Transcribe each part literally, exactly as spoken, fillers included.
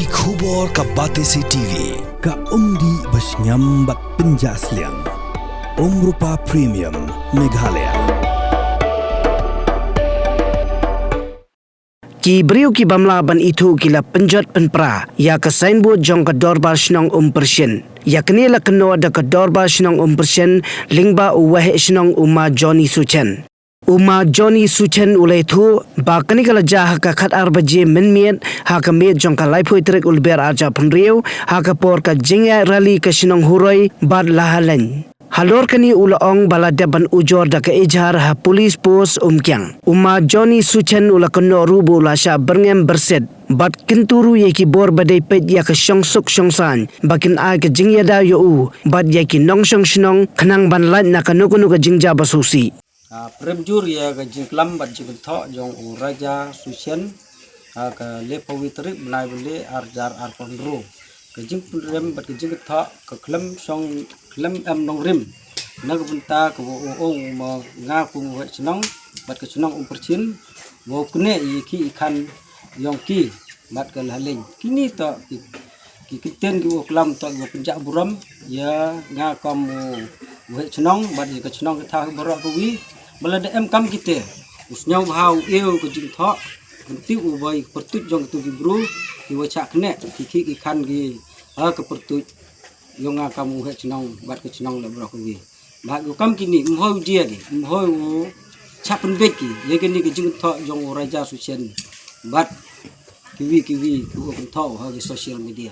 Ki khubor ka Batesi T V, ka umdih ba shngiam bad pynjah sliang. Umrupa Premium, Meghalaya. Ki briew ki bym lah ban ithuh ki la pynjot pynpra ïa ka signboard jong ka Dorbar Shnong Umpershin. Ïa kane la kynnoh da ka Dorbar Shnong Umpershin lyngba u Waheh Shnong u Ma Johnny Suchen. U Ma Johnny Suchen u la ïathuh ba kane ka la jia ha ka khatar baje mynmiet ha ka miet jong ka laiphew tarik u Lber arhajar phew hynriew ha ka por ka jingïaid rally ka shnong Huroi bad Lahaleiñ. Halor kane u la ong ba la dep ban ujor da ka ejhar ha Police Post Umkiang. U Ma Johnny Suchen u la kynnoh ruh ba u la shah byrngem byrsit bad kyntu ruh ïa ki bor ba dei peit ïa ka shongsuk shongsaiñ ba kin ai ka jingïada ïa u bad ïa ki nongshong shnong khnang ban lait na kano kano ka jingjia ba sngewsih. Ah, pynrem jur ïa ka jingklam bad jingkynthoh jong u Raja Suchen ha ka laiphew tarik bnai ba le arhajar arphew hynriew. Ka jingpynrem bad ka jingkynthoh ka khlem shong khlem em nongrim na ka bynta kaba u ong ma nga kum u Waheh Shnong bad ka shnong Umpershin, ba u knieh ïa ki i khan jong ki bad ka Lahaleiñ. Kine to ki, ki kyntien kiba u klam to kiba pynjah burom ïa nga kum u Waheh Shnong bad ïa ka shnong ka thaw baroh kawei. Ba lada em kam kite, u sngewbha u ïoh ka jingthoh, kyntu u ba ïa ka pyrtuit jong kito ki briew kiba shah knieh ki khih ki khan ki ha ka pyrtuit jong nga kum u Waheh Shnong bad ka shnong leh baroh kawei. Ba ki kam kine, ym hoi u jia ki, ym hoi u shah pynbeit ki ïa kane ka jingkynthoh jong u Raja Suchen bad kiwei kiwei kiba u kynthoh ha ki social media.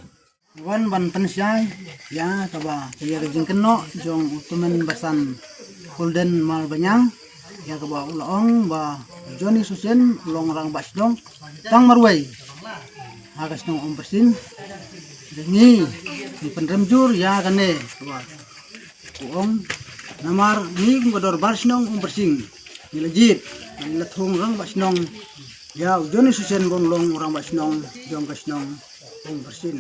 Wan ban pynshai ïa kaba ïa ka jingkynnoh jong u tymmen basan Golden Marbaniang, ïa kaba u la ong ba Johnny Suchen u long rangbah shnong tang marwei ha ka shnong Umpershin. Ngi, ngi pynrem jur ïa kane kaba u ong, namar ngi kum ka Dorbar Shnong Umpershin ngi la jied, ngi la thung rangbah shnong ïa u Johnny Suchen ba un long rangbah shnong jong ka shnong Umpershin.